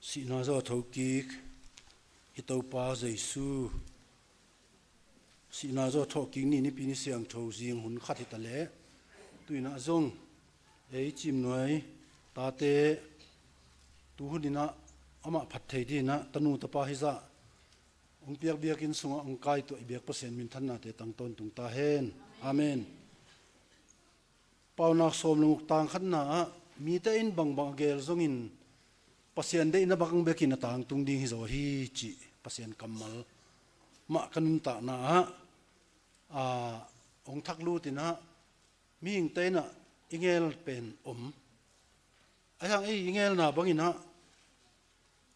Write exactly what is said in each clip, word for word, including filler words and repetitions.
Sihna zaw a thokik hi Topa Jesu. Sihna zaw a thawhkik ni, Nipi ni siangtho zing hun khat hi ta leh, tu-in ah zong ei Cimnuai tate tu hun-in ah amah phat thei dingin ah tanu tapa hizah hong piak biakinn sungah hong kaituah i biak Pasian minthannate tang tawntung ta hen. Amen. Paunak sawm le guk, tang khatna ah, mite in bangbang a geel zongin Pasian deihna bang bekin a tangtung ding hi zaw hi, cih Pasian kammal mah ka nuntakna ah, a, hong thak lut in ah, mihingte in ah i geel pen om. Ahi hang ei i geelna bangin ah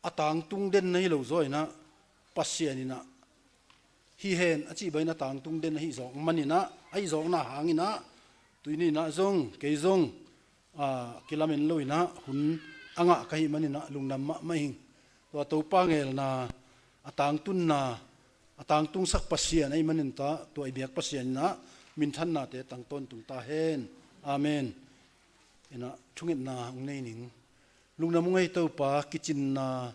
a tangtung den na hi lo zaw in ah, Pasian in ah hi hen a cih bangin a tangtung den ahi zawk manin ah, ahi zawkna hangin ah, tuni-in ah zong, kei zong, a, kilamen lo in ah hun a ngah ka hih manin ah lungdam mahmah ing. Tua Topa geelna, a tangtunna, a tangtungsak Pasian ahih manin ta, tua i biak Pasian in ah minthannate tang tawntung ta hen. Amen. In ah thungetna hong nei ning. Lungdam ung ei Topa, kicinna,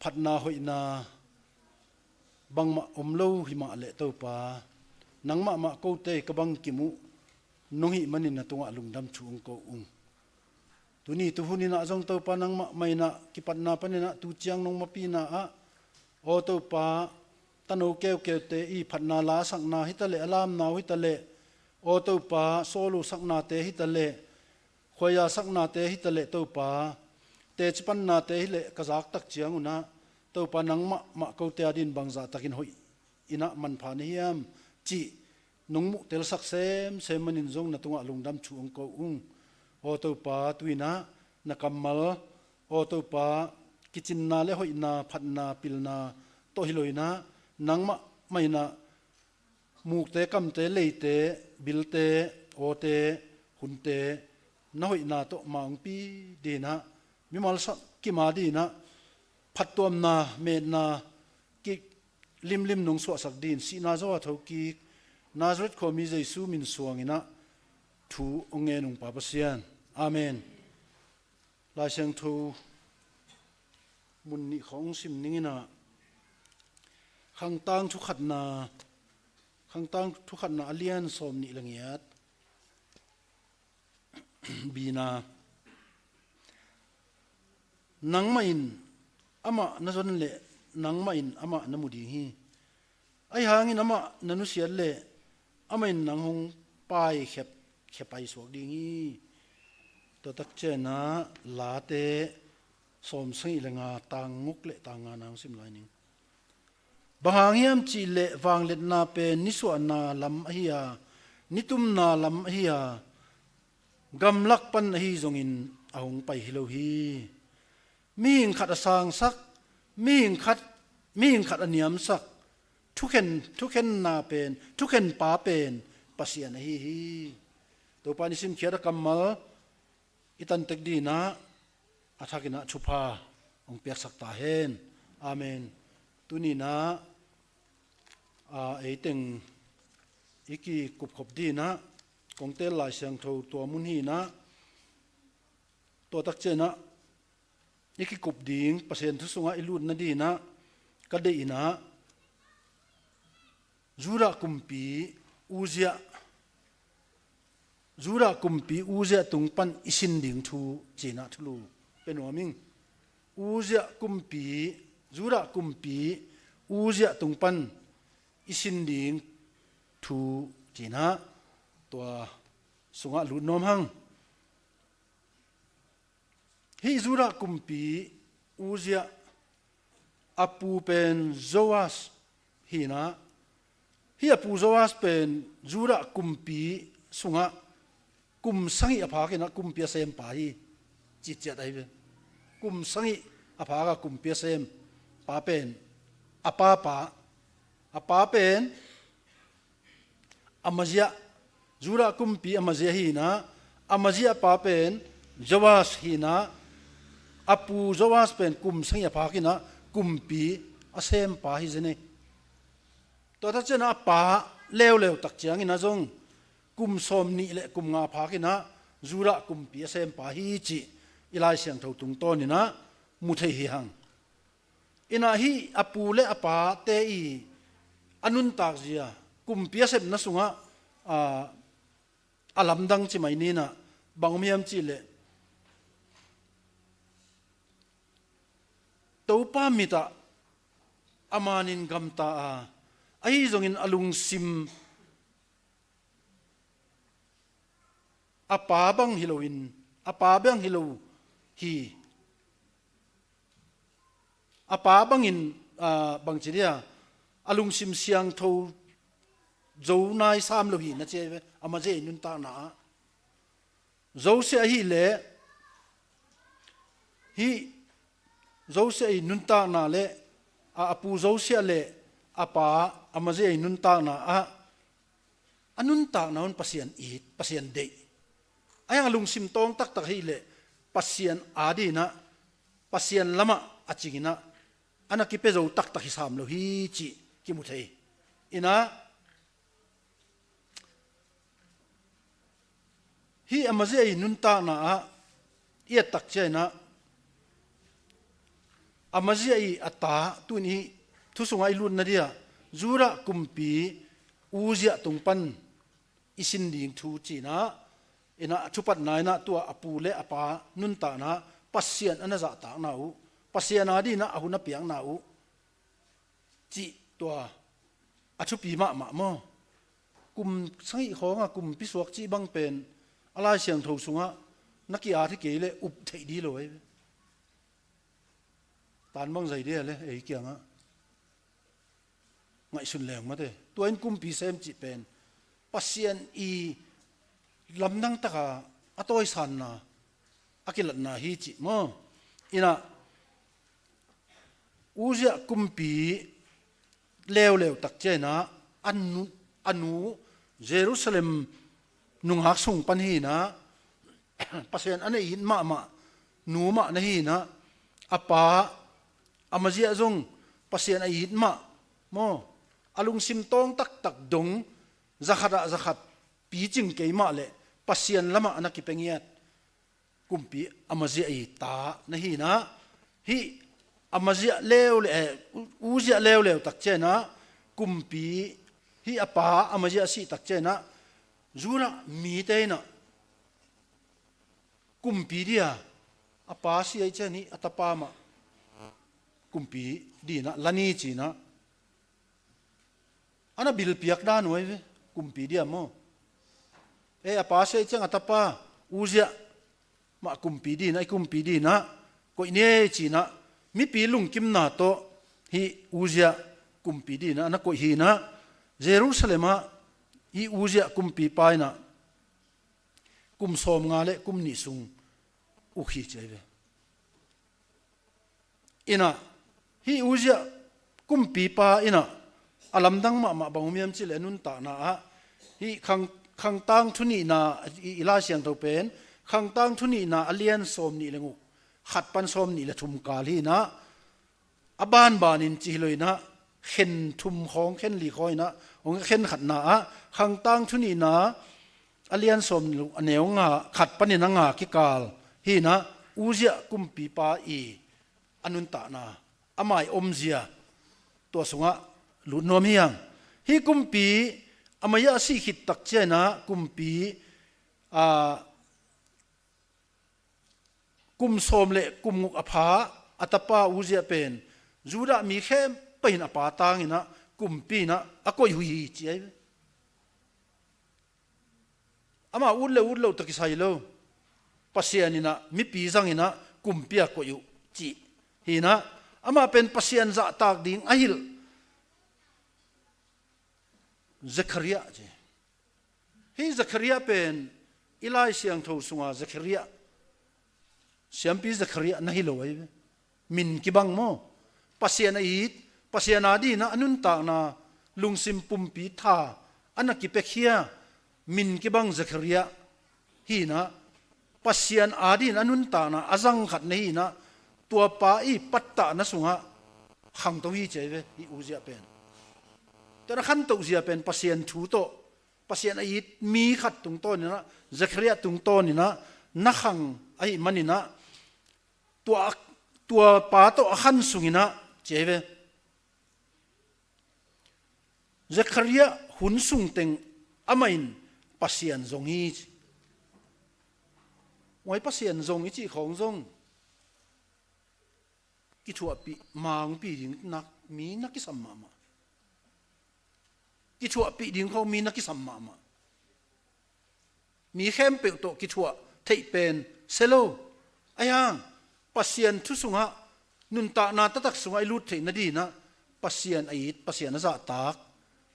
phatna, hoihna bangmah om lo hi mah leh Topa, nangmah mah kote ka bangkim uh nong hih manin na tungah lungdam thu hong ko ung. Tuni tu hun-in ah zong Topa, nangmah mah in ah kipatna panin ah tu ciang nong mapihna ah, aw Topa, tano keukeute i phatna lasakna hi ta leh, a lamna uh hi ta leh, aw Topa, solo saknate hi ta leh, khuaia saknate hi ta leh Topa, teci pannate hi leh ka zak tak ciangun ah, Topa, nangmah mah kote a dingin bangzah takin hoih in ah manpha na hiam cih nong muhtelsak semsem manin zong na tungah lungdam thu hong ko ung. Aw Topa, tu-in ah na kammal, aw Topa, kicinna le hoihna, phatna, pilna tawh hi lo in ah, nangmah mah in ah mukte, kamte, leite, bilte, awte, hunte na hoihna tawh ma hong pi dingin ah, mimal sak kim a dingin ah phattuamna, metna, kilimlim nong suahsak dingin, sihna zaw a thokik Nazareth khuami Jesu min suangin ah thu hong ngen ung Pa Pasian. Amen. Lai Siangtho mun nih khawng hong sim ning in ah, Khangtang Thukhatna, Khangtang Thukhatna a lian sawm nih le giat, B-na, nangmah in amah na zon leh nangmah in amah na mu ding hi. Ahi hangin amah na nusiat leh amah in nang hong paikhia, khia paisuak ding hi. Tua tak ciangin ah Late sawmsagih le nga, tang guk le tang ngana hong sim lai ning. Bang hang hiam cih leh vangliatna pen nisuahna lam ahi a, nitumna lam ahi a, gamlak pan ahi zongin a hong pai hi lo hi. Mihing khat a sangsak, mihing khat, mihing khat a niamsak, thukhen, thukhenna pen, thukhenpa pen Pasian ahi hi. Topa in i simkhiat a kammal i tantek dingin ah, a thakin ah thupha hong piaksak ta hen. Amen. Tuni-in ah, a, ei teng i kikupkhop dingin ah, kong teel Lai Siangtho tua mun hi-in ah, tua tak ciangin ah i kikup ding, Pasian thu sungah i lut nadingin ah ka deih in ah, Judah kumpi Uzziah, Judah kumpi Uzziah tung pan i sin ding thu ci-in ah thulu pia nuam ing. Uzziah kumpi, Judah kumpi Uzziah tung pan i sin ding thu ci-in ah, tua sungah lut nuam hang. Hih Judah kumpi Uzziah, a pu pen Joas hi-in ah, hih a pu Joas pen Judah kumpi sungah kum sagih a phak in ah kumpi a sempa hi, ciciat ahi ve. Kum sagih a phak a kumpi a sempa pen a papa, a pa pen Amazia, Judah kumpi Amazia hi-in ah, Amazia pa pen Joas hi-in ah, a pu Joas pen kum sagih a phak in ah kumpi a sempa hi zen hi. Tua tak ciangin ah a pa leuleu tak ciangin ah zong kum sawmnih le kum nga phak in ah Judah kumpi a sempa hi cih i Lai Siangtho tungtawnin ah mu thei hi hang. Inah hih a pu le a pate i a nuntakzia, kumpi a sepna sungah, a, a lamdang ci mai ni inah, bang om hiam cihleh, Topa mitah a manin gamta a, ahi zongin a lungsim a pa bang hi loin, a pa bang hi lo hi. A pa bangin, ah, bangci dia, a lungsim siangtho zo nai sam lo hi na ci ai ve, Amazia i nuntakna ah. Joseph ahileh, hih Joseph i nuntakna le, a, a pu Joseph le a pa Amazia i nuntakna ah, a nuntakna un Pasian it, Pasian deih. A hiang a lungsim tawng taktak hileh Pasian adinah, Pasian lamah a cinginah, a na kipia zo taktak hi sam lo hi cih kimu thei. Inah, hih Amazia i nuntakna ah i et tak ciangin ah, Amazia i a ta, tuni hih thu sungah i lutna dia, Judah kumpi Uzziah tung pan i sin ding thu ci-in ah, inah a thupatna inah tua a pu le a pa nuntakna Pasian a na zahtakna uh, Pasian adinah a hun a piakna uh cih tua a thupi mahmah maw? Kum sagih khawnga kumpi suak cih bang pen a Lai Siangtho sungah na ki-at hi kei leh up theih dih lo ahi ve. Tan bang zai dia le ei kiangah ngaihsun leng mate. Tua in kumpi sem cih pen Pasian i lamdang taka a tawisanna, a kilatna hi cih maw? Inah Uzziah kumpi leuleu tak ciangin ah a nu, a nu Jerusalem nungak sung pan hi inah, Pasian a na it mahmah nu mah na hi inah, a pa Amazia zong Pasian a it mah maw? A lungsim tawng taktak dong, zakhat ah zakhat picing kei mah leh Pasian lamah a na kipia ngiat kumpi Amazia i ta na hi inah, hih Amazia leuleu, eh, Uzziah leuleu tak ciangin ah kumpi, hih a pa Amazia sih tak ciangin ah Judah mite inah kumpi dia, a pa si ai ciang hih a tapa mah kumpi dinah la ni cinah, a na bilpiak dan uh ai ve, kumpi dia maw? E, a pa si ai ciang a tapa Uzziah mah kumpi dinah, i kumpi dinah koih ni ei cinah, mipi lungkimna tawh hih Uzziah kumpi dinah a na koih hi inah, Jerusalem ah hih Uzziah kumpipa inah kum sawmnga le kum nih sung uk hi ci ai ve. Inah, hih Uzziah kumpipa inah a lamdang mahmah bang om hiam cihleh a nuntakna ah, hih khang, Khangtang Thu Nihna, i, i Lai Siangtho pen Khangtang Thu Nihna a lian sawm nih le nguk, khat pan sawm nih le thum kal hi inah, a banbanin ci hi lo inah, khen thum khawng, khen li khawng inah hong khen khatna ah, Khangtang Thu Nihna a lian sawm nih le nguk, a neu nga, khat panin a nga kikal hi inah, Uzziah kumpipa i a nuntakna, a mai omzia, tua sungah lut nuam hi hang. Hih kumpi Amazia a sih khit tak ciangin ah kumpi, a, kum sawm le kum nguk a pha a tapa Uzziah pen Judah mi khempeuh in a pa tang inah kumpi inah a koih uh hi ci ai ve. Amah ut le ut loh tawh kisai lo. Pasian inah mipi zang inah kumpi a koih uh cih hi inah, amah pen Pasian zahtak ding a hilh Zekhariah ci. Hih Zekhariah pen i Lai Siangtho sunga Zekhariah, siampi Zekhariah na hi lo ahi ve. Min kibang maw? Pasian a it, Pasian adinah a nuntakna, lungsim pumpi tha a na kipiakhia, min kibang Zekhariah hi inah, Pasian adin a nuntakna a zang khat na hi inah, tuapa i pattahna sungah khangto hi ci ai ve, hih Uzziah pen. Tua na khantoh zia pen Pasian thu tawh, Pasian a it mi khat tungtawn inah, Zekhariah tungtawn inah na khang ahih man inah, tua a tua pa tawh a khan sungin ah ci ahi ve. Zekhariah hun sungteng amah in Pasian zong hi ci. Huai Pasian zong i cih khawng zong kithuahpih, mangpi ding nak mi na kisam mahmah. Kithuahpih ding khawng mi na kisam mahmah. Mi khempeuh tawh kithuah theih pen sia lo. Ahi hang Pasian thu sungah, nuntakna taktak sungah i lut theih nadinah Pasian a it, Pasian a zahtak,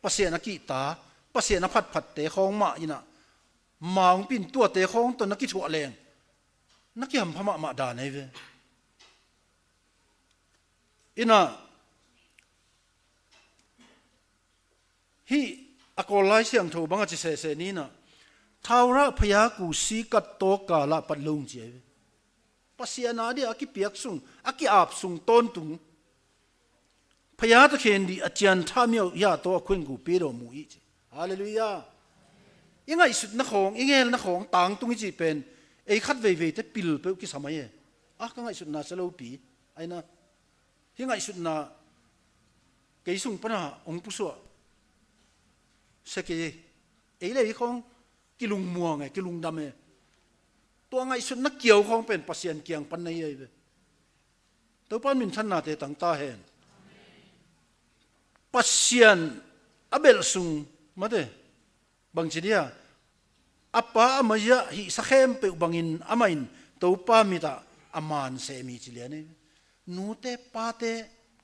Pasian a kihta, Pasian a phatphatte khawng mah inah mangpi in tuate khawng tawh na kithuah leng na kihampha mahmah dan ahi ve. Inah hih a Kawl Lai Siangtho bang a ci sese ni inah, thaurah phaya kusi kat tawka lah pat lo ci ahi ve. Pasian a dia a kipiak sung, a ki-ap sung tawntung phaya takhen dih a cian tha miau ya tawh a khuengku pidaw mu ih ci. Halleluiah. I ngaihsutna khawng, i ngelna khawng tangtung i cih pen ei khat veiveite pil peuh kisam ahi e. A ka ngaihsutna sia lopi aina. Hih ngaihsutna kei sung pana hong pusuah sia kei ei. Ei le ei khawng kilungmuang e, kilungdam e. Tua ngaihsutna kiau khawng pen Pasian kiang pan na hi ahi ve. Topan minthannate tangta hen. Pasian a belh sung mate bangci dia, a pa a mai-ah hihsa khempeuh bangin amah in Topa mitah a man sem hi ci lian hi. Nute pate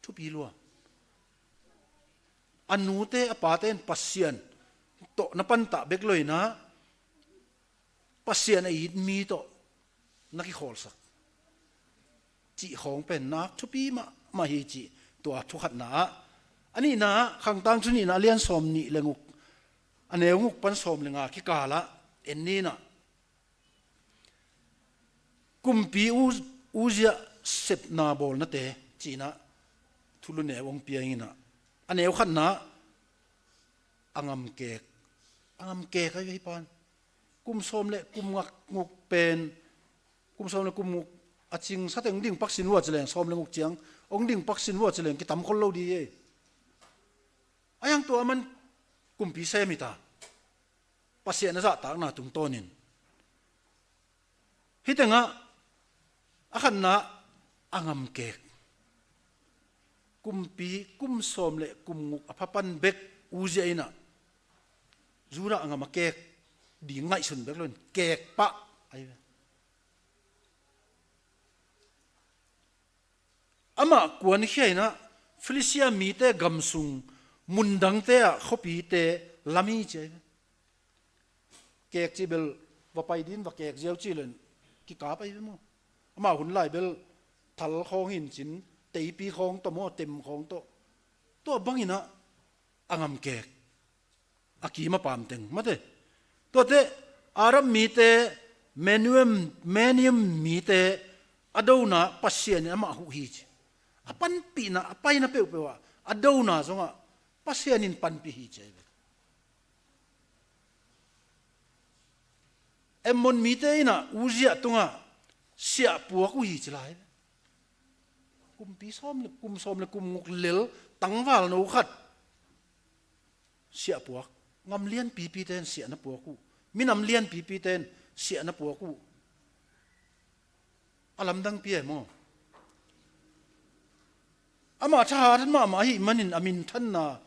thupi lua. A nute a pate in Pasian tawh na pantah bek lo inah Pasian a it mi tawh na kikhawlsak cih khawng pen nak thupi mahmah hi cih tua thukhatna ah. A nihna ah Khangtangthu nihna a lian sawm nih le nguk, a neu nguk pan sawm le nga kikalah en ni inah, kumpi U-, Uzia sepna bawlnate ci inah thulu neu hong pia inah, a neu khatna ah a ngamkek, a ngamkek ahi pan. Kum sawm le kum ngak nguk pen, kum sawm le kum nguk a cing sateng hong ding paksin vua ci leng, sawm le nguk ciang hong ding paksin vua ci leng kitam khol lo di hi. A hiang tua a man kumpi sem hi ta. Pasian a zahtakna tungtawnin. Hih tengah a khatna a ngamkek. Kumpi kum sawm le kum nguk a phapan bek Uzia inah Judah a ngam a kek ding ngaihsun bek lo in kek pah ahi ve. Amah kuankhia inah Filistia mite gamsung mundangte ah khuapite lam hi ci ahi ve. Kek cih bel va pai din va kek ziau cih len kikap ahi ve maw. Amah hun lai bel thal khawng hincin, teipi khawng tawh maw, tem khawng tawh. Tua bang inah a ngamkek. A kim a pamteng mate. Tuate Arab mite, Menuem, Menuem mite a dona Pasian in amah huh hi ci. A panpihna, a paina peuhpeuh ah a dona zongah Pasian in panpih hi ci ahi ve. Ammon mite inah Uzia tungah siahpuak uh hi ci lai ve. Kumpi sawm le, kum sawm le kum nguk lel tangval no khat siahpuak. Ngam lianpipite in siah na puak uh. Minam lianpipite in siah na puak uh. A lamdang pi e maw. Amah thahat mahmah ahih manin a minthanna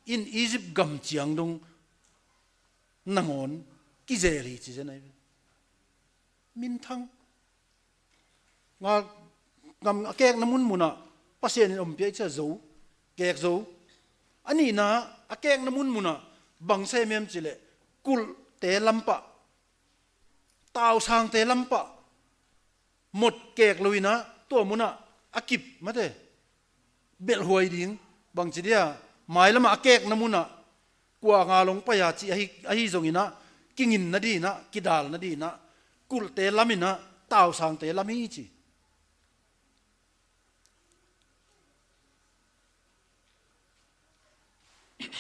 in Egypt gam ciang dong nangawn kizel hi ci zen ahi ve. Minthang. Nga, ngam a kekna munmunah Pasian in ompia i cia zo, kek zo. A nihna a kekna munmunah bang sem hiam cileh kulhte lampah, tausangte lampah mot kek lo inah tua munah a kip mate belhhuai ding, bangci dia, mailamah a kekna munah kua nga long pai-a cih ahi, ahi zonginah kingin nadinah, kidal nadinah kulhte laminah tausangte lam hi ci.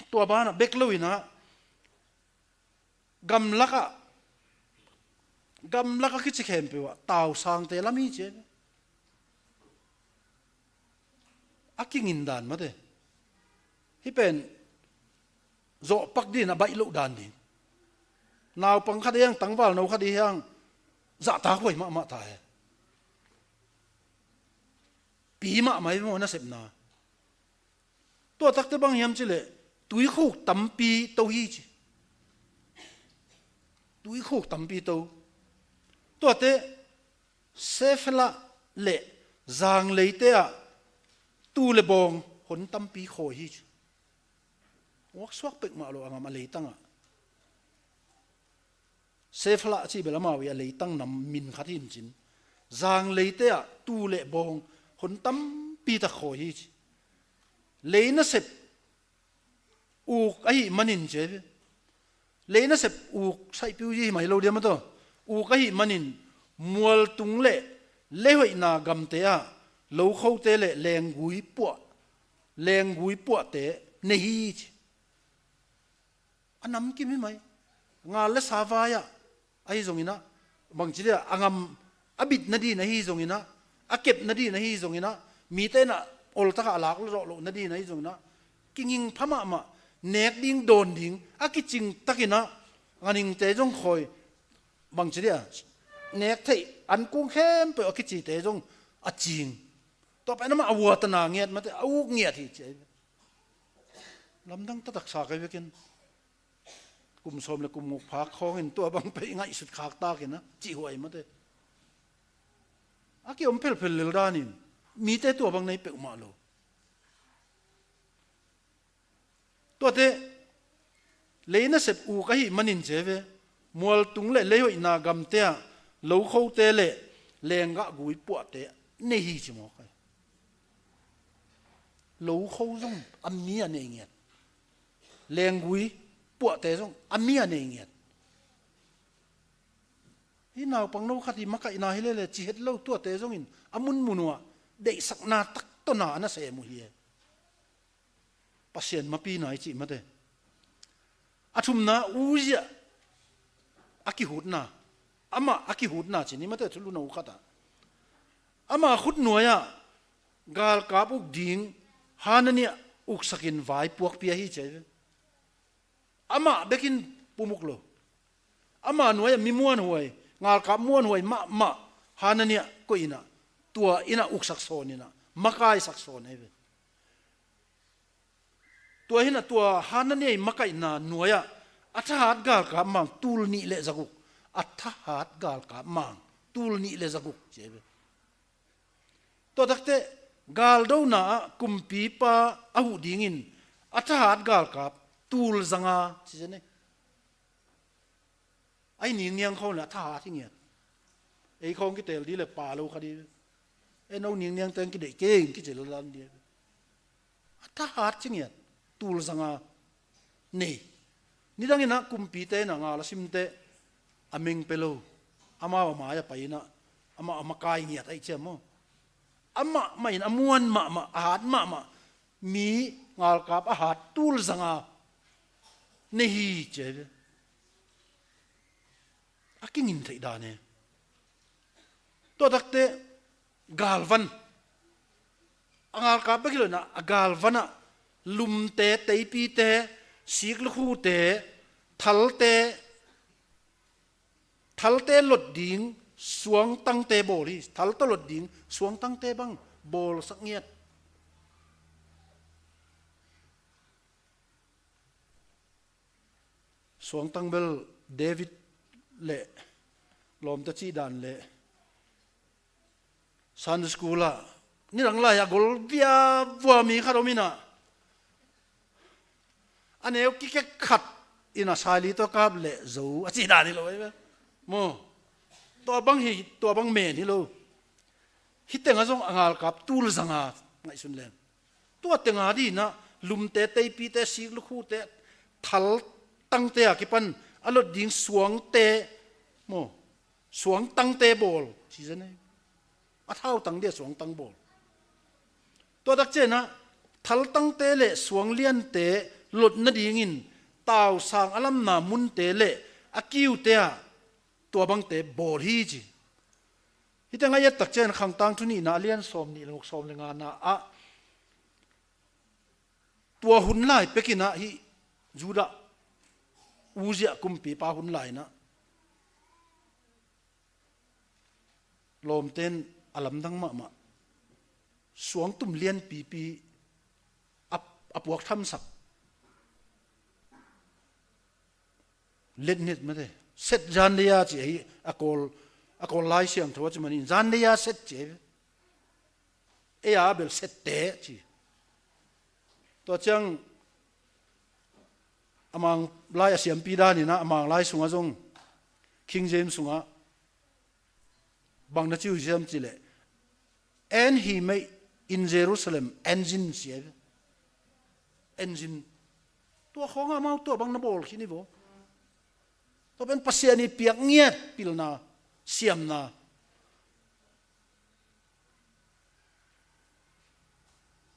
Tua banah bek loinah gamlakah, gamlakah kici khempeuh ah tausangte lam hi ci. A kingin dan mate. Hih pen zawhpak ding a baih loh dan ding. Naupang khat hiang, tangvalno khat hiang, zahtak huai mahmah ta hi. Pi mahmah hi maw nasepna. Tua takte bang hiam cileh, tuikhuk tampi to hi ci. Tuikhuk tampi to. Tuate Sefela le Zangleite ah tuu le bawng hon tampi khawi hi ci. Waksuak pek mah lo a ngam a leitangah. Sefela ci bel amau i a leitang nam min khat hi in cin. Zangleite ah tuu le bawng hon tampi tak khawi hi ci. Lei nasep uk ahih manin ci hi ve. Lei nasep uk saihpiu hi mai lo diam a taw. Uk ahih manin mualtung le leihoihna gamte ah lokhote le lenggui puah, lenggui puahte nei hi ci. A namkim hi mai. Ngal le sa vai ah ahi zongin ah, bangci dia a ngam a bit nadin ahi zongin ah, a kep nadin ahi zongin ah, mite in ah oltakah a lak zawh loh nadin ahi zongin ah, kinging pha mahmah, nek ding dawn ding a kicing takin ah, nganingte zong khawi, bangci dia nek theih an kung khempeuh a kicite zong a cing. Tua pen amah a uatana ngiat mate, a uk ngiat hi ci. Lamdang taktak sa kei vekin. Kum sawm le kum guk phak khawngin tua bang pei ngaihsut khak takin a cih huai mate. A kiom phelphel lel danin mite tua bang nei peuhmah lo. Tuate lei nasep uk ahih manin ci hi ve. Mualtung le leihoihna gamte ah lokhote le lenggui puahte nei hi ci mawk ai. Lokho zong a mi a nei ngiat. Lenggui puahte zong a mi a nei ngiat. Hih naupangno khat hi makaihna hi lele ci het lo, tuate zongin a munmun uh ah deihsakna tak tawh na a na sem uh hi e. Pasian mapina i cih mate. A thumna Uzia a kihutna. Amah a kihutna ci ni mate, thulu no khat ah. Amah khutnuai ah galkap uk ding Hanania uksakin vai puakpia hi ci hi ve. Amah bekin pum uk lo. Amah nuai ah mi muanhuai, ngalkap muanhuai mahmah Hanania koih in ah, tua in ah uksak sawn in ah, makaisak sawn hi ve. Tua hi in ah tua Hanania i makaihna nuai ah a thahat galkap mang tul nih le zaguk. A thahat galkap mang tul nih le zaguk ci hi ve. Tua takte galdona ah kumpipa a huh dingin a thahat galkap tul zanga ci hi ve. Ai ningniang khawng le a thahat hi ngiat. Ei khawng kitel di le pa lo kha di. Ei no ningniang teng kideih keng kici lalan di. A thahat ci ngiat. Tul zanga nei. Nidang in ah kumpite in ah ngal a simte a meng pe lo. Amau a mai a pai in ah amah a makai ngiat aih ciam maw? Amah mah in a muan mahmah, a hat mahmah mi ngalkap a hat tul zanga nei hi ci hi ve. A kingin theih dan e. Tua takte galvan. A ngalkap bek hi lo in ah a galvan ah lumte, teipite, siklukhute, thalte, thalte lot ding suangtangte bawl hi. Thal tawh lot ding suangtangte bang bawlsak ngiat. Suangtang bel David le lawmte cih dan le Sunday school ah nidang lai a gol viavua mi khat om in ah a neu kikek khat in ah saili tawh kap le zo a cih dan hi lo ei ve. Maw? Tua bang hi, tua bang men hi lo. Hih tengah zong a ngalkap tul zanga ngaihsun leng. Tua tenga dinah lumte, teipite, siklukhute, thaltangte a kipan a lot ding suangte, maw, suangtangte bawl, ci zen ei. A thautang dia suangtang bawl. Tua takcianah thaltangte le suangliante lot nadingin tausang a lamna munte le a kiute ah tua bangte bawl hi ci. Hih tengah i et takcian Khangtang Thu nihna a lian sawm nih le guk, sawm le ngana ah Tua hun lai pekinah hih Judah Uzziah kumpipa hun lainah lawmten a lamdang mahmah suangtum lianpipi a, a puak thamsak letnet mate. Set Zandaya ci ahi a Kawl, a Kawl Lai Siangtho a ci manin Zandaya set ci ahi. Ei a bel sette ci. Tua ciang a Mang lai a siampi daninah a Mang lai sungah zong King James sungah bang na ci uh hiam cileh, "And he made in Jerusalem engine," ci ahi. Engine. Tua khawngah amau tua bang na bawl khin hi vaw. Tua pen Pasian i piak ngiat pilna, siamna.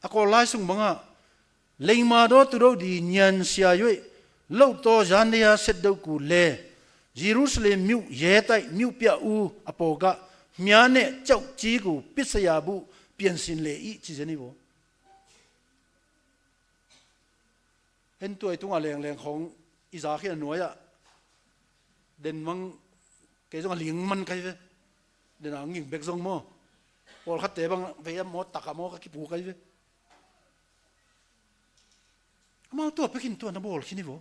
A Kawl lai sung bangah, "Leima do tu do di nyan sia yoi lo to Zandaya set do ku le Jerusalem miu ye tai miu pia u a po ga mia ne chau chi ku pisa ya bu pian sin le i," ci zeni bo. En tua i tungah lengleng khawng i zak hi a nuai-ah den mang kei zong a ling man kai ve. Den a nging bek zong maw. Pawlkhatte bang vei a maw taka maw ka kipu kai ve. Amau tua pekin tua na bawl khin hi vaw.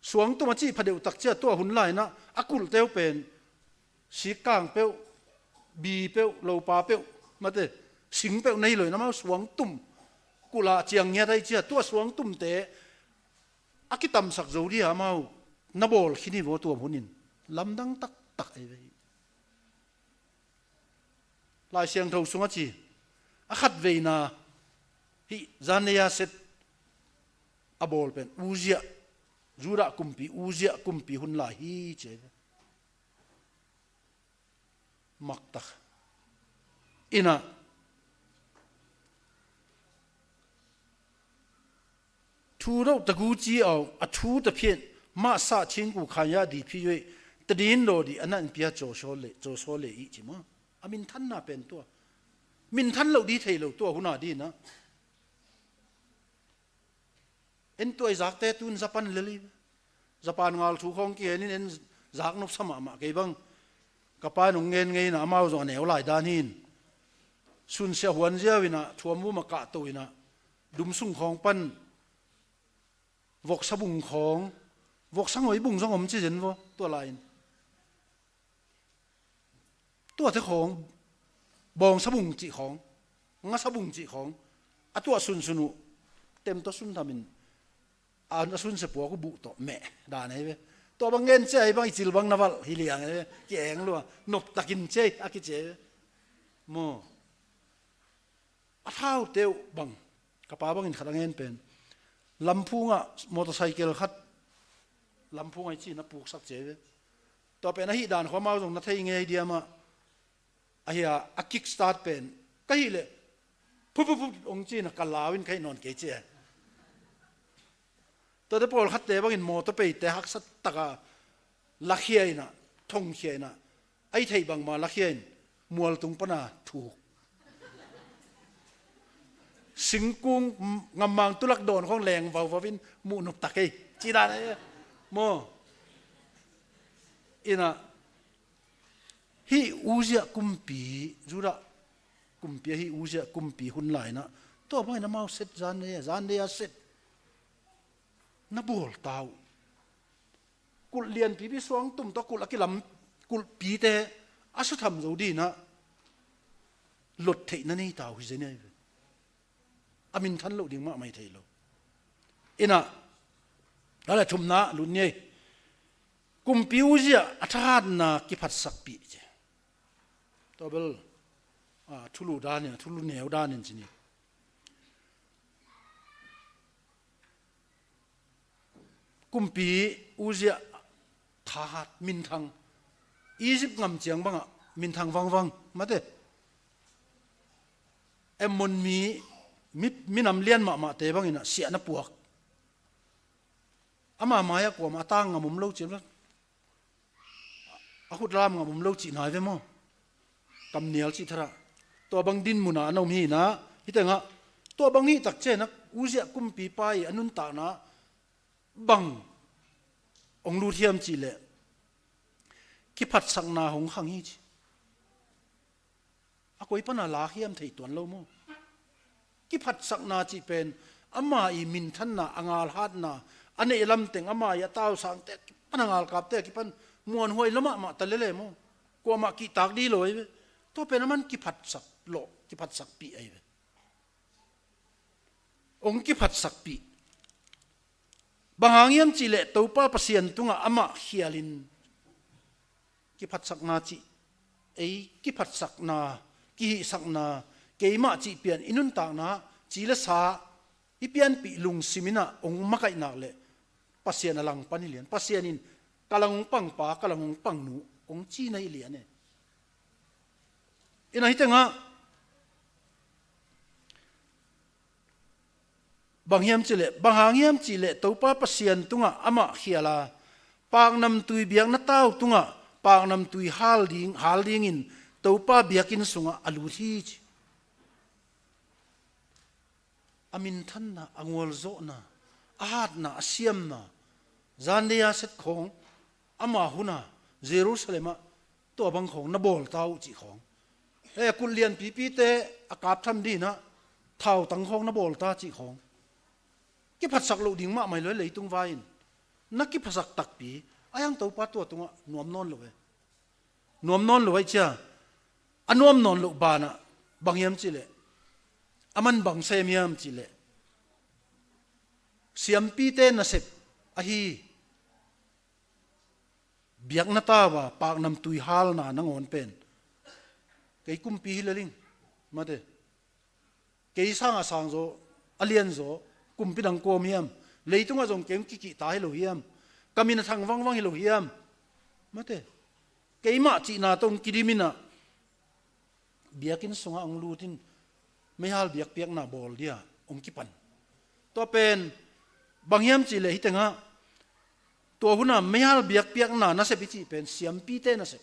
Suangtum a cih phadeuh takcia tua hun lainah a kulhte uh pen sikkang peuh, bi peuh, lopa peuh, mate, sing peuh nei loin amau suangtum kulh ah ciang ngiat ahi cia tua suangtumte a kitamsak zo dih a amau na bawl khin hi vaw tua hunin lamdang taktak ei ve hi. Lai Siangtho sungah ci, a khatveina hih Zandaya set a bawl pen Uzziah, Judah kumpi Uzziah kumpi hun lai hi ci. Maktak. Inah thu doh tagu ci au, a thu ta phian mah sah cingku khanya di phi yoi ta din daw di a nan pia cawsaw le, cawsaw le i ci maw. A minthanna pen tua. Minthan loh di thei lo tua huna dinah. En tua i zakte tun Japan lel i. Japan ngal thu khawng kihenin en zak nopsa mahmah kei bang. Ka pa in hong ngen ngei inah amau zong a neu lai dan hin. Sunsia huan ziau inah thuam vum a kahto inah dum sung khawng pan voksa bung khawng, voksa ngoi bung zong om ci zen vaw tua lai-in. Tuate khawng, bawngsa bung cih khawng, ngasa bung cih khawng a tuah sunsun uh, tem tawh sun thamin a sunsia puak uh buh tawh meh dan ahi ve. Tua bang ngen cia ahi bang i cil bang na valh hi liang ahi ve. Ki-eng lua, noptakin cia ahi a kici ahi ve. Maw. A thaute uh bang, ka pa bangin khat a ngen pen, lamphungah motorcycle khat lamphung ahi ci na puksak cia ve. Tua pen ahi dan khuamau zong na thei ngei diamah. Ahi a, a kick start pen ka hih leh phup phup phup hong ci na ka lau in ka hih nawn kei cia. Tuate pawlkhatte bangin motor peite haksa taka lakhia inah, thongkhia inah, a i theih bangma lakhia in mualtung pana thuk. Singkung ngammang tulak dawn khawng leng vauvau in muh noptak ei ci dan ei. Maw. Inah hih Uzziah kumpi, Judah kumpi ahi Uzziah kumpi hun lainah tua bangin amau set Zandaya, Zandaya set na bawl ta uh. Kulh lianpipi suangtum tawh kulh a kilam kulhpite a sutham zo dinah lot theih na nei ta uh hi zenia hi ve. A minthan loh ding mahmah hi thei lo. Inah a le thumna lut ni ei. Kumpi Uzziah a thahatna kiphatsakpih ci. Tua bel a thulu danin, a thulu neu danin ci ni. Kumpi Uzziah thahat minthang. Egypt ngam ciang bangah minthang vangvang mate. Ammon mi, mi, minam lian mahmahte banginah siahna puak. Ama mai-ah kuamah a tang ngam om lo ciang a khut lam ngam om lo cih nai ve maw? Kamnial cih tharah. Tua bang din munah a na om hi inah, hih tengah Tua bang hih takciang ah Uzziah kumpipa i a nuntakna bang hong lut hiam cih leh kiphatsakna hong khang hi ci. A koi pana lak hiam thei tuan lo maw? Kiphatsakna cih pen ama i minthanna, a ngalhatna, a neih lamteng ama i a tausangte a kipan, a ngalkapte a kipan muanhuai lua mahmah ta lele maw? Kuamah kihtak dih lo ahi ve. Tua pen aman kiphatsak lawh, kiphatsakpih ahi ve. Hong kiphatsakpih. Bang hang hiam cih leh Topa Pasian tungah amah khialin, kiphatsakna cih, ei kiphatsakna, kihihsakna, keimah cih pian i nuntakna, ci le sa i pianpih lungsim in ah hong makaih nak leh Pasian a langpan hi lian. Pasian in ka lang hong pangpa, ka lang hong pangnu hong ci na hi lian e. Ina hih tengah bang hiam cih leh, bang hang hiam cih leh Topa Pasian tungah amah khial a, paknamtui biakna tau tungah paknamtui hal ding, hal dingin Topa biakinn sungah a lut hi ci. A minthanna, a ngualzawhna, a hatna, a siamna, zan dei a set khawng, ama hun a Jerusalem ah tua bang khawng na bawl ta uh cih khawng. Eh, kulh lianpipite a kap tham dih in ah thautang khawng na bawl ta cih khawng. Kiphatsak loh ding mahmah hi lo e leitung vai in. Na kiphatsak takpi, ahi hang Topa tua tungah nuam nawn lo e. Nuam nawn lo ahih ciang, a nuam nawn loh banah bang hiam cih leh, aman bang sem hiam cih leh, siampite nasep ahi biakna tau a paknamtui halna nangawn pen kei kumpi hi lel ing, mate. Kei sangah sangzaw, a lianzaw kumpi dang kua om hiam? Leitungah zong kei hong kikihta hi lo hiam? Ka min a thang vangvang hi lo hiam? Mate. Keimah cihna tawh hong kidim in ah biakinn sungah hong lut in meihal biakpiakna bawl dia hong kipan. Tua pen bang hiam cih leh hih tengah, tua hun a meihal biakpiakna nasep i cih pen siampite nasep,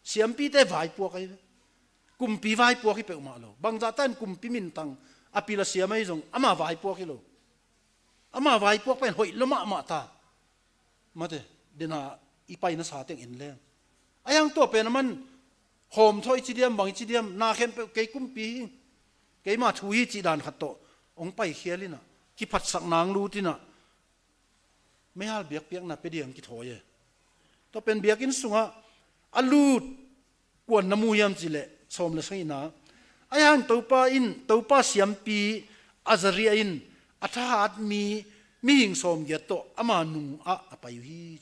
siampite vaipuak ahi ve. Kumpi vaipuak hi peuhmah lo. Bangzahta in kumpi minthang a pil a siam ahi zong ama vaipuak hi lo. Ama vaipuak pen hoih lua mahmah ta. Mate, den a i pai nasa teng en leng, ahi hang tua pen aman hawmthawh i ci diam, bang i ci diam, na khempeuh kei kumpi hi, keima thu hi cih dan khat tawh hong paikhial in ah, kiphatsakna hong lut in ah, meihal biakpiakna pia ding kithawi e. Tua pen biakinn sungah a lut kuan na mu hiam cih leh, sawm le sagihna, ahi hang Topa in, Topa siampi Azariah in a thahat mi mihing sawmgiat tawh ama nung ah a pai uh hi.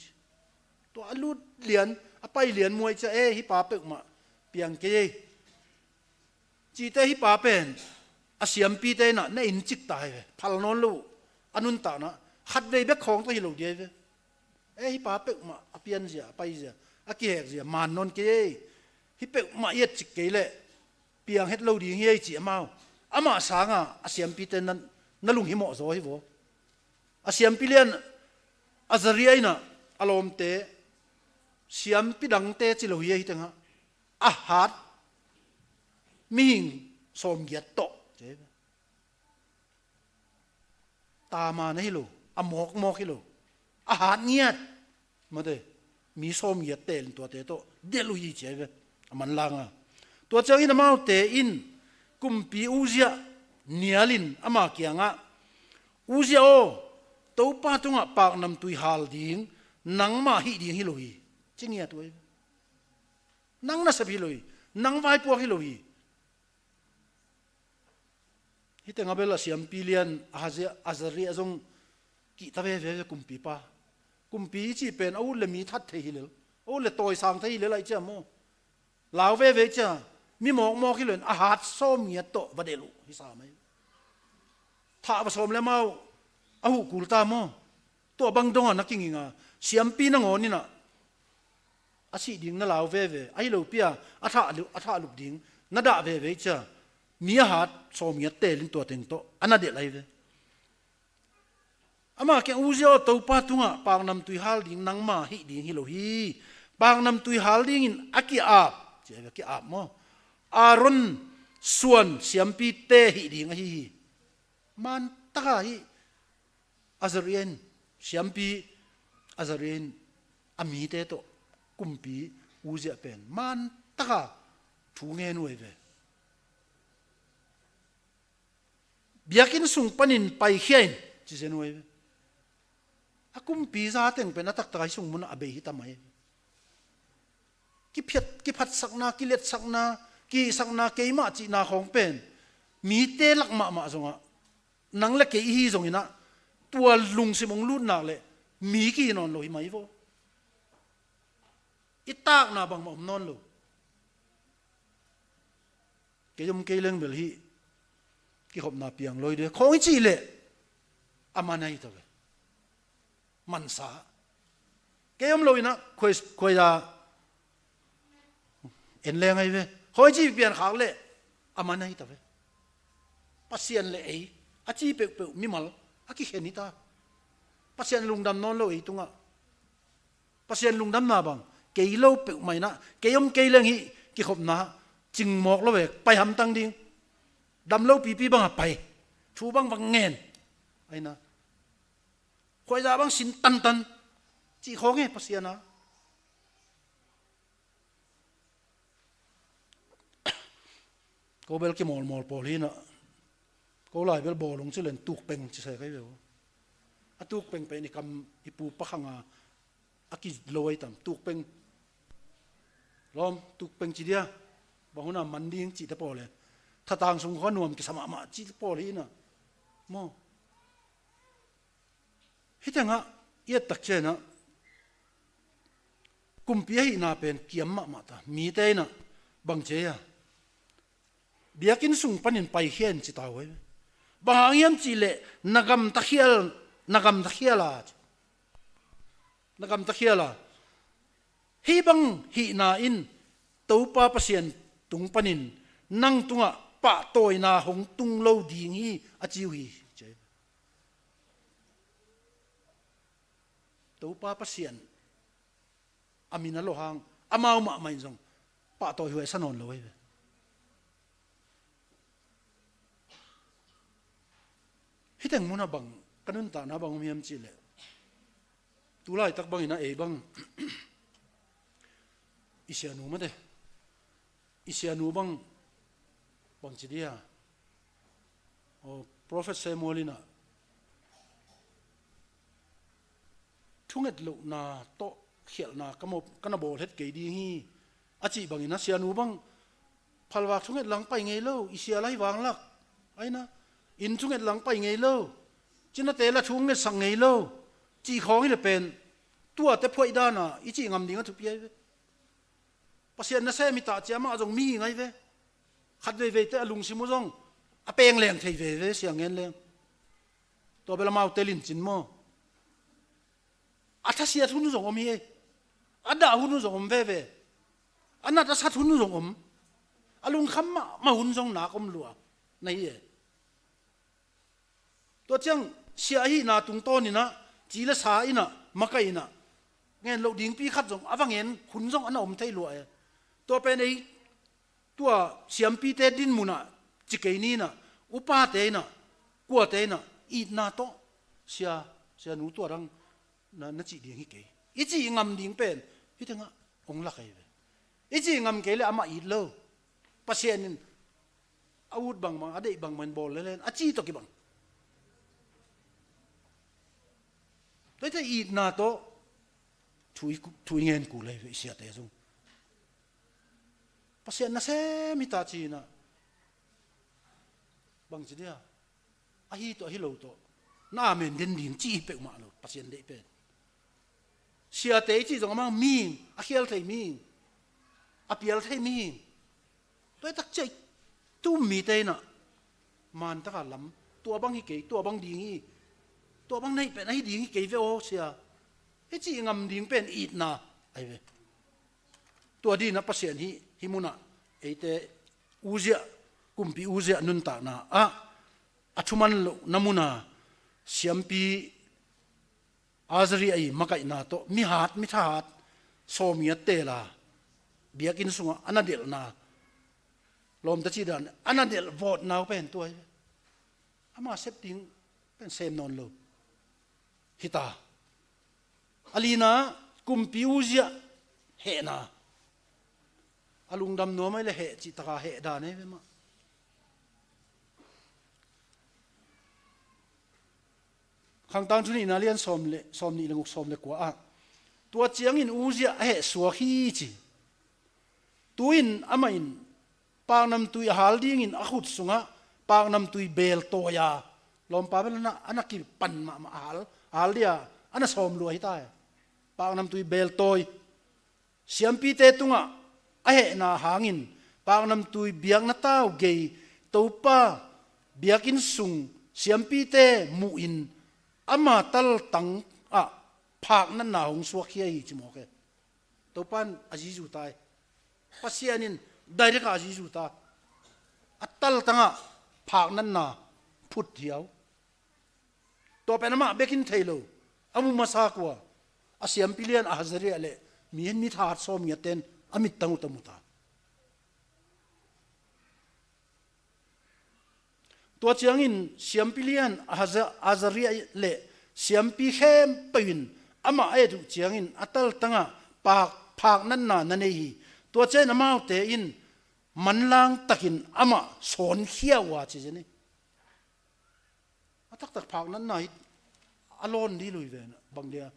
Tua a lut lian, a pai lian muai ciang, eh, hih pa peuhmah piang kei ei. Cihte hih pa pen a siampite in ah na incik ta hi ve, phal nawn lo uh. A nuntakna khatvei bek khawng tawh hi lo ding hi ve. Eh, hih pa peuhmah a pianzia, a paizia, a kihekzia man nawn kei ei. Hih peuhmah i etcik kei leh piang het lo ding hi ei ci amau. Amah sangah a siampite na, na lunghimawh zaw hi vaw. A siampi lian Azariah in ah a lawmte, siampi dangte ci lo hi ei, hih tengah a hat mihing sawmgiat tawh, ci hi ve. Taman ahi lo, a mawkmawk hi lo, a hat ngiat, mate, mi sawmgiat teel in tuate tawh delh uh hi ci hi ve. A manlang a, tua ciangin amaute in kumpi Uzziah nial in ama kiangah, Uzziah aw, Topa tungah paknamtui hal ding nangmah hih ding hi lo hi, ci ngiat uh hi ve. Nang nasep hi lo hi, nang vaipuak hi lo hi. Hih tengah bel a siampi lian Ahazi-, Azariah zong kihta veve ve kumpipa. Kumpi i cih pen a ut le mi that thei hi lel, a ut le tawisang thei hi lel ahih ciang maw? Lau veve ciang mi mawkmawk hi lo in a hat sawmngiat tawh va delh uh hi sam ahi. Thah va sawm le amau a huh kul ta maw? Tua bang dongah na kinginga, siampi nangawn in ah a sih ding na lau veve, ahi lopi a a thah lu-, a thah lup ding na dah veve ciang mi a hat sawmngiat teel in tua teng tawh a na delh ahi ve. Amah kiang, Uzziah aw, Topa tungah paknamtui hal ding nangma hih ding hi lo hi. Paknamtui hal dingin a ki-ap, ci a ki-ap maw, Aaron suan siampite hih ding ahi hi. Mantaka hih Azariah in, siampi Azariah in a mite tawh kumpi Uzziah pen mantaka thu ngen uh ahi ve. Biakinn sung panin paikhia in ci zen uh ahi ve. A kumpi za teng pen a taktak a hih sung munah a bei hi ta mai. Kiphiat, kiphatsakna, kiletsakna, kihisakna, keimah cihna khawng pen mite lak mahmah zongah nang le kei ihi zonginah tua lungsim hong lut nak leh mi kihi nawn lo hi mai vaw. I takna bangmah om nawn lo. Kei om kei leng bel hih kikhopna piang lo hi de khawng i cih leh a man ahi ta ve. Mansa. Kei om loinah khuai, khuaia en leng ahi ve. Khawi ci pian khak leh a man ahi ta ve. Pasian le ei a ci peuhpeuh mimal a kikhen hi ta. Pasian lungdam nawn lo ei tungah. Pasian lungdamna bang kei lo peuhmah inah kei om kei leng hih kikhopna cingmawk lo ve. Pai hamtang ding. Dam lo pipi bangah pai. Thu bang bang ngen. Aina khuaizah bang sin tantan cih khawng e Pasian a. Ko bel kimawlmawl pawl hinah ko lai bel bawlung ci len tukpeng ci sai kai ve uh. A tukpeng pen i kam i pu pakhanga a kilo ai tam tukpeng. Lawm tukpeng ci dia. Bang huna man ding cihte pawl e. Thatang sung khuanuam kisa mahmah cihte pawl hinah maw? Hih tengah i et tak cianah kumpi ahihna pen kiam mahmah ta. Mite inah bang cia biakinn sung panin paikhia in ci ta uh ahi. Bang hang hiam cihleh na gamta khial, na gamta khial a ci. Na gamta khial a hih bang hihna in Topa Pasian tung panin nang tungah pahtawina hong tung lo ding hi a ci uh hi. Topa Pasian a min a lo hang amau mahmah in zong pahtawi huaisa nawn lo ahi ve. Hih teng munah bang ka nuntakna bang om hiam cihleh tu laitak bangin a ei bang i sianu mate i sianu bang bang ci dia. Aw Prophet Samuel inah thunget lohna tawh khialhna ka mo-, ka na bawl het kei ding hi a cih bangin a sianu bang phalvak thunget lang pai ngei lo i sia lai vanglak aina inn thunget lang pai ngei lo cinate la thu ngetsak ngei lo cih khawng hi le pen tuate phuaih dana i cih ngam ding a thupi ahi ve. Pasian nasem hi tah cia mah zong mihing ahi ve. Khat veiveite a lungsim uh zong a peng leng thei veve siang ngen leng. Tua bel amau telin cin maw? A thasiat hun uh zong om hi e. A dah hun uh zong om veve. A nat a sat hun uh zong om. A lungkham mahmah hun zong nak om lua na hi e. Tua ciang sia ahihna tungtawn inah ci le sa inah makaih inah ngen loh dingpi khat zong a va ngen hun zong a na om thei lua e. Tua pen ei tua siampite dinmunah ci kei ni inah upate inah kuate inah itna tawh sia sianu tua dang na, na cih ding hi kei. I cih ngam ding pen hih tengah hong lak ahi ve. I cih ngam kei le amah it lo. Pasian in a ut bangbang a deih bangbang in bawl lelen a cih tawh kibang. Tuaite itna tawh thu i ngen kul ahi ve i siate zong. Pasian nasem hi ta ci inah bang ci dia. Ahi tawh ahi lo tawh na amen den ding ci hi peuhmah lo Pasian deih pen. Siate i cih zong amang mihing a khial thei mihing a pial thei mihing. Tua i takciah tu mite inah mantaka lam tua bang hi kei tua bang ding hi. Tua bang na hih pen ahi ding hi kei ve aw sia. I cih ngam ding pen itna ahi ve. Tua dinah Pasian hih hih munah eite Uzziah kumpi Uzziah nuntakna ah a thuman lohna muna siampi Azariah i makaihna tawh mihat mithahat sawmi a tela biakinn sungah a na delhna lawmta cih dan a na delh vawtna uh pen tua hi. Ama sep ding pen sem nawn lo hi ta. A lina, kumpi Uzziah hehna. A lungdam nuam ahih leh heh cih taka heh dan ahi ve mah. Khangtang Thu nihna lian sawm le, sawm nih le guk, sawm le kua ah, tua ciangin Uzziah a heh suak hi ci. Tu-in amah in paknamtui a hal dingin a khut sungah paknamtui beel tawi a, lawmpa bel a na, a na kipan mahmah a hal, a hal dia a na sawm lua hi ta hi. Paknamtui beel tawi siampite tungah a hehna hangin, paknamtui biakna tau gei Topa biakinn sung siampite muhin ama taltang ah phaknatna hong suakkhia hi ci mawk e. Topa in a zizu ta hi. Pasian in direct ah a zizu ta. A taltang ah phaknatna phut hiau. Tua pen amah bekin thei lo. A mu masa kua, a siampi lian Azariah le mi, mi thahat sawmngiaten a mittang uh tawh mu ta. Tua ciangin siampi lian Aza-, Azariah le siampi khempeuh in amah a et uh ciangin a taltang ah phak, phaknatna na nei hi. Tua ciangin amaute in manlang takin amah sawnkhia uh a ci zen hi. A taktak phaknatna hi. A lawn dih lui ve na bang dia.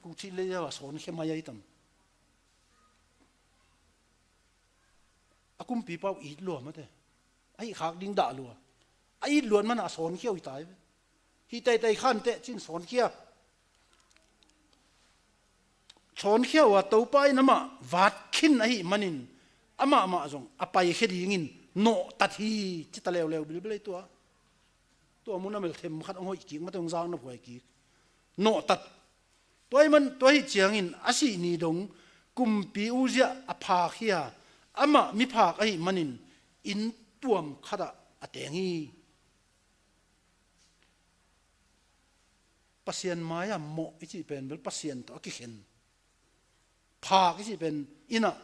Kuthih le a sawnkhia mai ahi tam. A kumpipa uh it lua mate. A hih khak ding dah lua. A it luat mana a sawnkhia uh hi ta hi ve. Hih taitai khan teh cin sawnkhia. Sawnkhia uh a Topa in amah vat khin ahih manin amah mah zong a paikhia dingin nawhtat hi ci ta leuleu bilbel ei tua. Tua mun a mel them khat hong hoih kik mate, hong zak na phuai kik. Nawhtat. Tua ahih man, tua ahih ciangin a sih ni dong kumpi Uzziah a phak hi a, amah miphak ahih manin inn tuam khatah a teng hi. Pasian mai-ah mawh i cih pen bel Pasian tawh a kikhen. Phak i cih pen in ah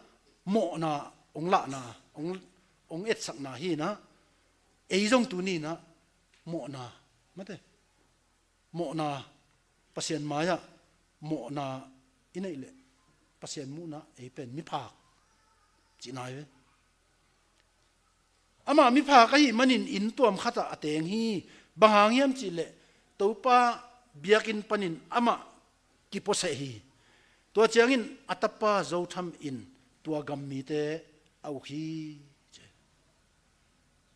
mawhna hong lahna, hong, hong etsakna hi in ah, ei zong tuni in ah mawhna, mate, mawhna, Pasian mai-ah mawhna i neih leh Pasian muhna ei pen miphak cihna hi ve. Amah miphak ahih manin inn tuam khatah a teng hi. Bang hang hiam cih leh Topa biakinn panin amah kipuaseh hi. Tua ciangin a tapa Zotham in tua gam mite a uk hi.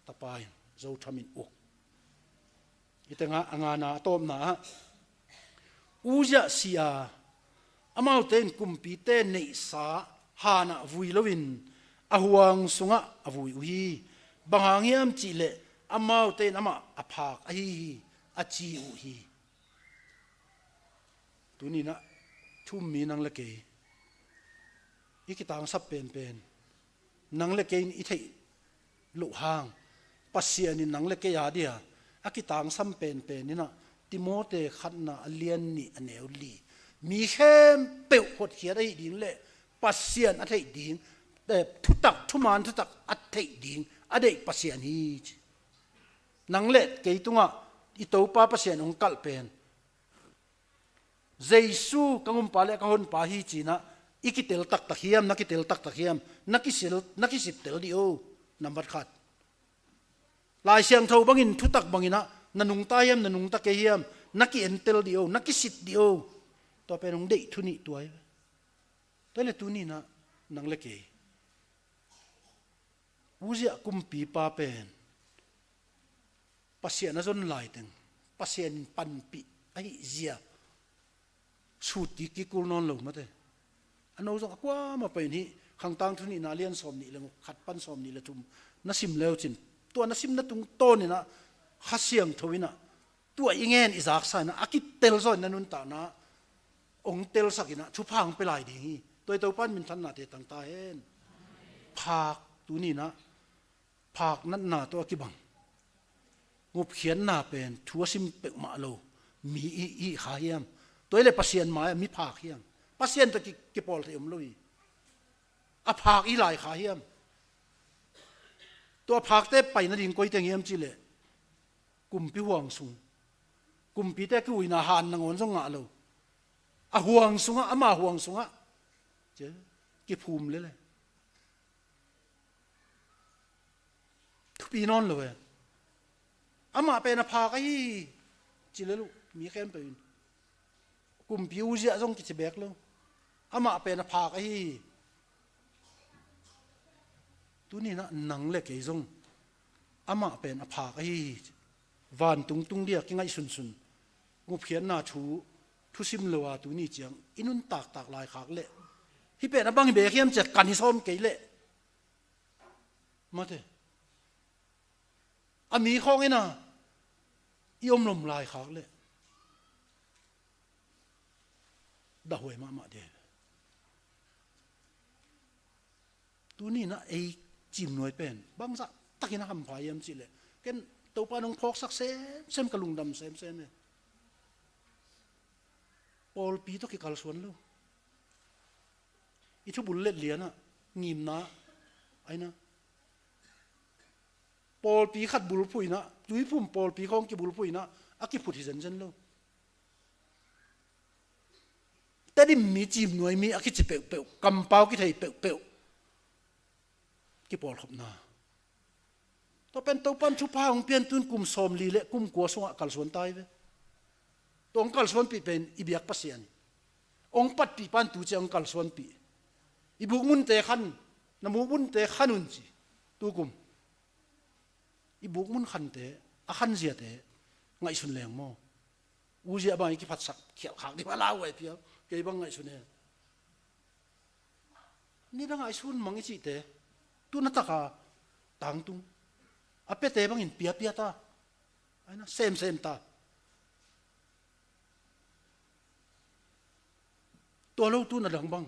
Tapa in Zotham in uk. Hih tengah a ngana a tawpna ah Uzziah si a, amaute in kumpite neihsa hanah vui loin a huang sungah a vui uh hi. Bang hang hiam cih leh amaute in amah a phak ahi hi a ci uh hi. Tuni in ah thu-um mi nang le kei i kitangsap penpen, nang le kei in i theih loh hang, Pasian in nang le kei a dia a kitangsam penpen in ah Timote khatna a lian nih a neu li, mi khempeuh hotkhiat ahi ding le Pasian a theih ding, eh, thutak, thuman thutak a theih ding a deih Pasian hi ci. Nang le kei tungah i Topa Pasian hong kalh pen, Jesu ka gumpa le ka honpa hi ci-in ah i kitel taktak hiam, na kitel taktak hiam, na kisil, na kisittel dih o. Nambat khat. Lai Siangtho bangin, thutak bangin ah na nungta hiam, na nungta kei hiam, na ki-entel dih o, na kisit dih o. Tua pen hong deih thu nih tua hi. Tua le tuni in ah nang le kei, Uzziah kumpipa pen Pasian a zon laiteng Pasian in panpih ahih zia sut kik kul nawn lo mate. A no zong a kuamah pen hih Khangtang Thu nihna lian sawm nih le guk, khat pan sawm nih le thum na sim leu cin, tua na simna tungtawn in ah Kha Siangtho in ah tua i ngen i zaksa in ah a kitel zaw in na nuntakna hong telsak in ah thupha hong pia lai ding hi. Tua i Topa in minthannate tang ta hen. Phak tuni in ah phak natna tawh a kibang ngupkhiatna pen thu a sim peuhmah lo mi i, i kha hiam? Tua hi leh Pasian mai-ah mi phak hiam? Pasian tawh ki, kipawl thei om lo hi. A phak i lai kha hiam? Tua phakte pai nading koi teng hiam cih leh Kumpi huang sung, kumpite kiuina han nangawn zong ngah lo. A huang sungah, ama huang sungah, ci, kiphum lele. Thupi nawn lo e. Amah pen a phak ahi hi, ci lel uh, mi khempeuh in. Kumpi Uzziah zong kici bek lo. Amah pen a phak ahi hi. Tuni-in ah nang le kei zong amah pen a phak ahi hi. Vantung tung dia kingaihsunsun, ngupkhiatna thu thusim lo a tuni ciang i nuntaktak laikhak leh, hih pen a bang hi bek hiam ci-a kan hi sawm kei leh, mate, a mi khawng in ah i om lom laikhak leh dahhuai mahmah ding. Tuni-in ah ei Ciimnuai pen bangzah takin a hampha hiam cih leh, ken Topa in hong phawksak semsem, ka lungdam semsem e. Pawlpi tawh kikalsuan lo. I thubul let lianah ngimna, aina, pawlpi khat bulphuh in ah, tuiphum pawlpi khawng kibulphuh in ah a kiphut hi zenzen lo. Tedim mi, Ciimnuai mi a kici peuhpeuh, kampau kithei peuhpeuh kipawlkhopna. Tua pen Topa in thupha hong pia-in tu-in kum sawmli le kum kua sungah kalsuan ta hi ve. Tua hong kalsuanpih pen i biak Pasian hi. Hong patpih pan tu ciang hong kalsuanpih. I bukmunte khan, na bukmunte khan un ci. Tukum i bukmun khante, a khanziate ngaihsun leng maw? Uzziah bang i kiphatsak khialh khak ding a lauhuai pial, kei bang ngaihsun e. Nidang a i sun mang i cihte, tu na taka tangtung. A piate bangin piapia ta, aina, semsem ta. Tua lo tu na dang bang,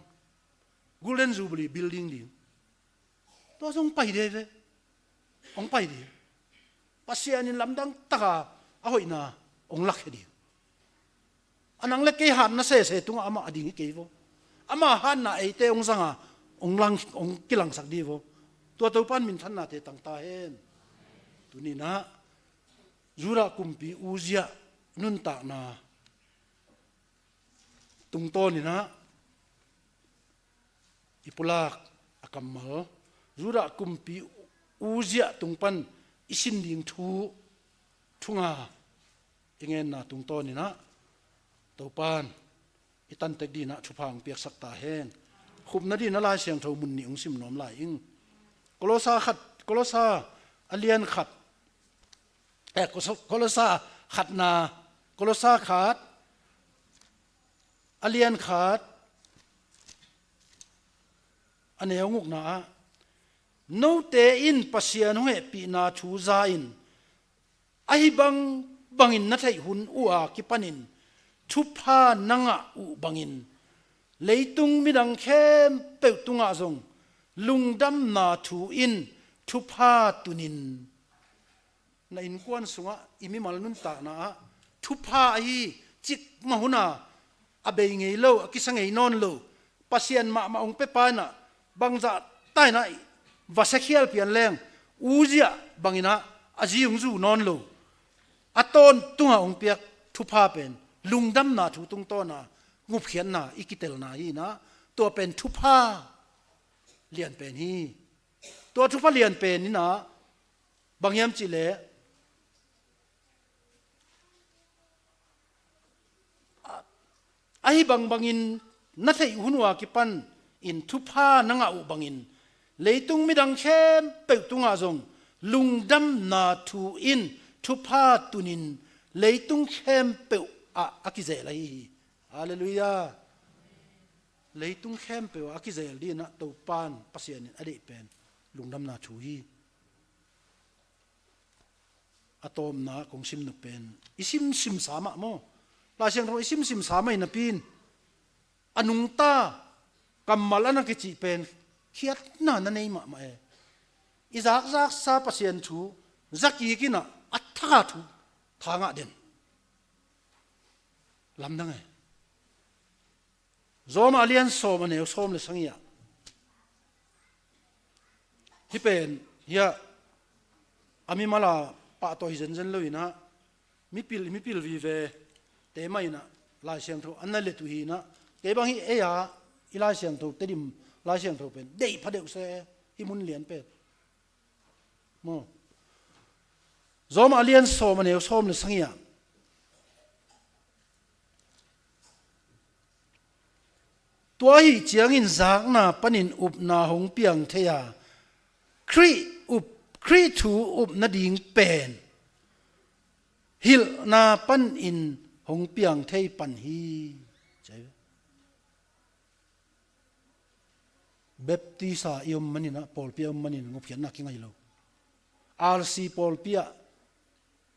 Golden Jubilee building ding, tua zong pai ding ve. Hong pai ding. Pasian in lamdang taka a hoihna hong lakkhia ding. A nang le kei hatna sese tungah amah a ding hi kei vo. Ama hatna eite hong zanga hong lang, hong kilangsak ding vo. Tua Topa in minthannate tang ta hen. Tuni-in ah Judah kumpi Uzziah nuntakna tungtawn in ah i pulak a kammal, Judah kumpi Uzziah tung pan i sin ding thu, thu nga i ngenna tungtawn in ah Topa in i tantek ding in ah thupha hong piaksak ta hen. Khupna ding in ah Lai Siangtho mun nih hong sim nuam lai ing. Kolosa khat, Kolosa a lian khat, eh, Kolosa, Kolosa khatna, Kolosa khat a lian khat a neu ngukna ah, note in Pasian hong hehpihna thu za-in ahi bangbangin na theih hun uh a kipanin thupha na ngah uh bangin leitung midang khempeuh tungah zong lungdamna thu in thupha tunin. Na innkuan sungah i mimal nuntakna ah thupha ahi cikmah hun a, a bei ngei lo, a kisa ngei nawn lo Pasian mahmah hong pia pa in ah, bangzah ta in ah va siakhial pian leng, Uzziah bangin ah a zi hong zu nawn lo, a tawntungah hong piak thupha pen lungdamna thu tungtawna ngupkhiatna i kitelna hi in ah, tua pen thupha lian pen hi. Tua thupha lian pen in ah bang hiam cih leh, a, ahi bangbangin na theih hun uh a kipanin thupha na ngah uh bangin leitung midang khempeuh tungah zong lungdamna thu in thupha tunin leitung khempeuh ah a kizel ahi hi. Halleluiah. Leitung khempeuh ah a kizel ding in ah Topa in, Pasian in a deih pen lungdamna thu hi. A tawpna kong sim nop pen i simsim sa mah maw, Lai Siangtho i simsim sa mah hi napi in, a nungta kammal a na kicih pen khiatna na nei mahmah e. I zakzaksa Pasian thu za kik in ah a thak a thu tha ngah den. Lamdang e. Rom a lian sawm, a neu sawm le sagih ah, hih pen, hiah, a mimal a pahtawi hi zenzen lo in ah, Mipil, mipil vive te mah inah Lai Siangtho an na let uh hi inah, kei bang hi ei a i Lai Siangtho, Tedim Lai Siangtho pen deih pha deuh se, hi mun lian pen maw. Rom a lian sawm, a neu sawm le sagih ah, tua ahih ciangin zakna panin upna hong piang thei a, Khrih up, Khrih thu up nading pen hilhna panin hong piang thei pan hi. Baptist a i om maninah, pawlpi a om manin ngupkhiatna kingai lo. R C pawlpi ah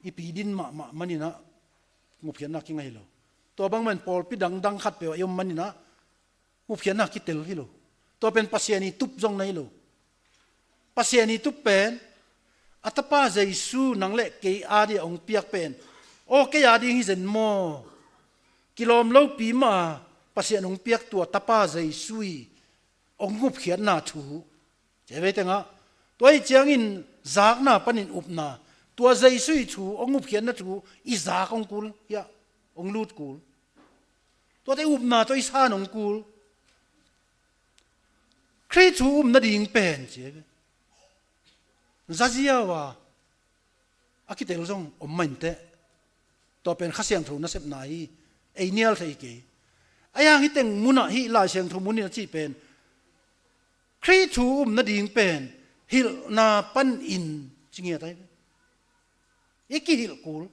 i pi din mahmah maninah ngupkhiatna kingai lo. Tua bang man pawlpi dangdang khat peuh a i om maninah ngupkhiatna kitel hi lo. Tua pen Pasian i tup zong na hi lo. Pasian i tup pen a Tapa Jesu nang le kei a dia hong piak pen, aw, kei a ding hi zen maw? Kilawm lopi mah a Pasian hong piak tua Tapa Jesu i hong ngupkhiatna thu. Cia vei tengah, tua ahih ciangin zakna panin upna, tua Jesu i thu, hong ngupkhiatna thu i zak hong kul hiah, hong lut kul. Tuate upna tawh i san hong kul. Khrih thu um nading pen cia vei, zaziau a a kitel zong om mah inteh. Tua pen Kha Siangtho nasepna hi, ei nial thei kei. A hiang hi teng munah hi Lai Siangtho munin a cih pen, Khrih thu um nading pen hilhna panin ci ngiat ai ve. I kihilh kul.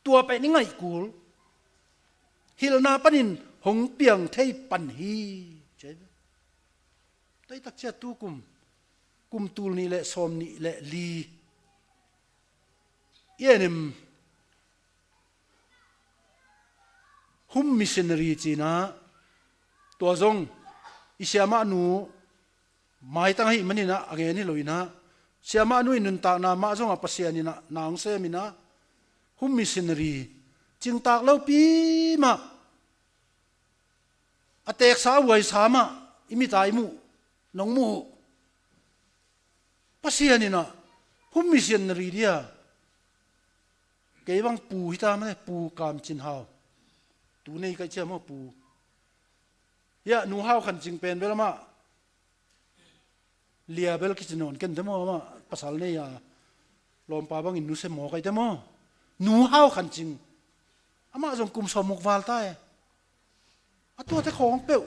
Tua pen i ngaih kul. Hilhna panin hong piang thei pan hi. Ci ai ve. Taitak cia tu kum, kum tul nih le sawm nih le li i en em, home missionary cinah, tua zong i siamah nu maitang ahih maninah a gen hi lo inah, siamah nu i nuntakna mah zongah Pasian inah na hong sem inah, home missionary cingtak lopi mah, a teeksa a huaisa mah i mit a i muh, nong muh uh. Pasian inah home missionary dia kei bang pu hita mah le, Pu Kam Cin Hau. Tu nei kaih cia maw, pu. Hiah Nu Hau Khan Cing pen bel amah lia bel kici nawn ken te maw, amah pasal nei a lawmpa bangin nusia maw kaih te maw. Nu Hau Khan Cing. Amah zong kum sawm muk val ta e. A tuate khawng peuh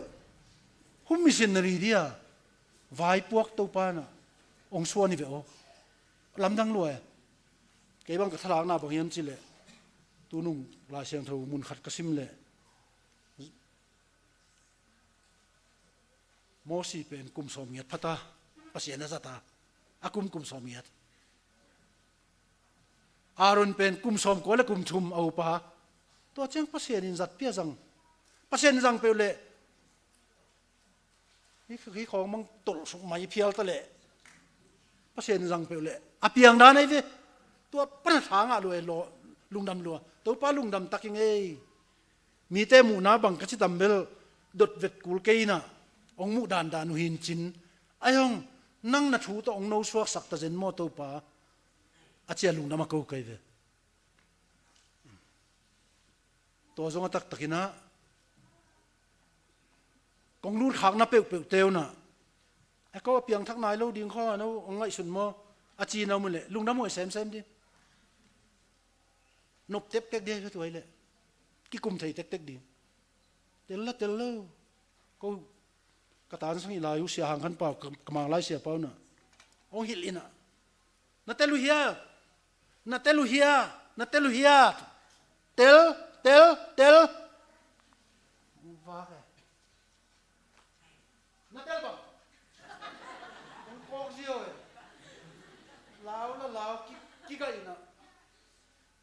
home missionary dia vaipuak Topa inah hong suan hi ve aw. Lamdang lua e. Kei bang ka thalakna bang hiam cih leh, tunung Lai Siangtho mun khat ka sim leh, Mosi pen kum sawm ngiat phata, Pasian a zata, a kum kum sawm ngiat. Aaron pen kum sawm kua le kum thum a upa. Tua ciang Pasian in zat pia zang. Pasian in zang peuh leh, hi, hi khawng mang tolh suk mai phial ta leh, Pasian in zang peuh leh a piang dan ai ve. Tua pana tha ngah lua e, lungdam lua. Topa lungdam tak ing ei. Mite muhna bang ka ci tam bel dot vet kul kei inah, hong muh dandan uh hi in cin. Ai hong, nang na thu tawh hong nosuaksak ta zen maw Topa, a cia lungdam a ko kei ve. Tua zong a taktak inah, kong lutkhakna peuhpeuh te uh nah, a ko a piangthak nai lo ding khaw a no hong ngaihsun maw, a ci na um uh leh lungdam uh a semsem ding. Nop tektek ding hi ve tua hi leh. Kikum thei tektek ding. Tel la tel lo. Ko ka tansang i lai uh Sia Hang Khan Pau, ka, ka Mang Lai Sia Pau nah, hong hilh inah, na tel uh hia? Na tel uh hia? Na tel uh hia? Tel, tel, tel. Vak e. Na tel bang. Hong kawk zia e. Lau la lau ki, kigaih inah.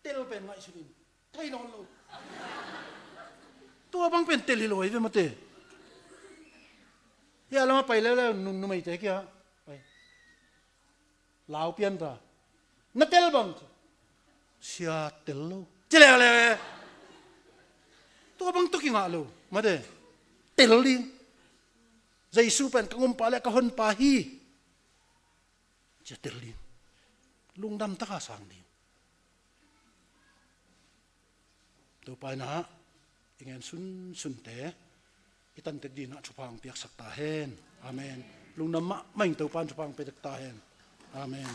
Tel pen ngaihsun in. Thei nawn lo. Tua bang pen tel hi lo ahi ve mate. Hia lamah pai leuleu nu, numeite kia. Pai. Lau pian ta. Na tel bang. Sia tel lo. Ci leuleu e. Tua bang tawh kingah lo. Mate. Tel ding. Jesu pen ka ngumpa le ka honpa hi. Cia tel ding. Lungdam taka sang ding. Topa in ah i ngen sunsunte i tantek dinah thupha hong piaksak ta hen. Amen. Lungdam mahmah ing. Topa in thupha hong piaksak ta hen. Amen.